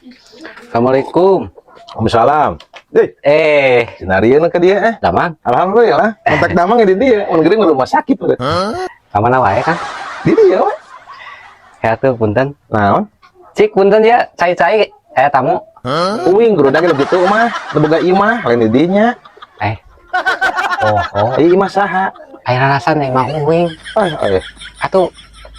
Assalamualaikum. Waalaikumsalam. Eh, Eh, sinarieun ka dia eh. Damang. Alhamdulillah. Kontak damang di dia, mun geuring rumah sakit udah. Ka mana wae, Kang? Di dia we. Ya tuh, punten. Naon? Cik, punten ya, cai-cai eh tamu. Uing gerodak ge gitu mah, teu boga imah, lain di dinya. Eh. Oh. Ieu imah saha? Aya rarasan imah uing. Eh, eh. Atuh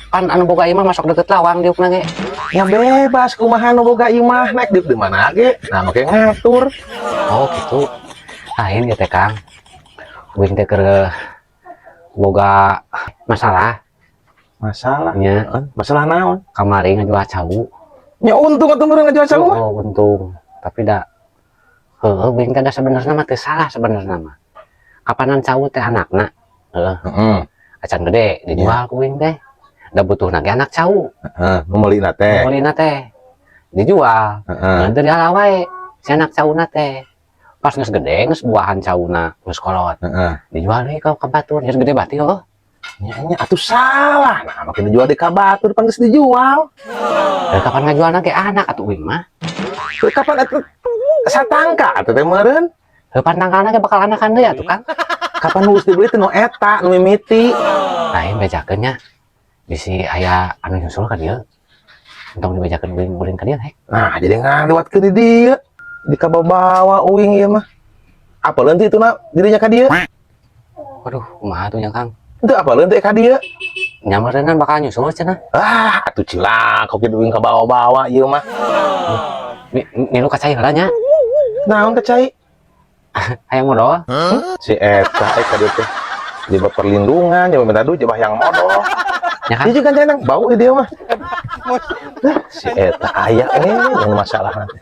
pan anu boga imah masuk deket lawang diukna ge. Ya bebas kumaha nu boga imah, naik di mana ge. Nah, make ngatur. Oh, gitu. Lain ya teh, Kang. Uing teh keur boga masalah. Masalah. Nya. Eh, masalah naon? Kamari ngajual cau. Ya untung atuh meureun ngajual cau mah. Oh, untung. Tapi da heueuh, uing teh da sebenarnya mah teu salah sebenarnya mah. Kapanan cau teh anakna. Heeh, acan gede dijual ku uing teh. Da butuhna ge anak cau. Heeh, nu meulina teh. Meulina teh dijual. Nah, dari ala wae si anak cauna teh. Pas geus gede, geus buahan cauna, geus kolot. Dijual deui ka batur, geus gede bati heuh. Nya nya atuh salah. Nah, make dijual di ka batur, pan geus dijual. Dari kapan ngajualna ge anak atuh uing mah. Teu kapan atuh satangka atuh teh meureun. Heuh, pan tangkalna ge bakal anakan deui atuh, Kang. Kapan nu geus dibeli teh nu eta nu mimiti. Lain, bejakeun nya. Bisi aya anu nyusul ka dieu. Entong dibejakeun uing ulin ka dieu hek. Nah, jadi ngaliwatkeun di dieu. Di kabawa uing ieu mah. Apa teu itu na dirinya ka dieu? Waduh, kumaha tuh nya, Kang? Teu apa teu ka dieu? Nya meureunnan bakal nyusul cenah. Ah, atuh cilaka kitu uing kabawa-bawa ieu mah. Milu ka cai heula nya. Naon ka cai? Hayang modol. Si eta eh ka dieu teh. Jaba perlindungan, jaba minta duit, jaba yang modol. Ya kan? Dia juga jangan bau di dia mah. Si eta aya eh yang masalah nanti.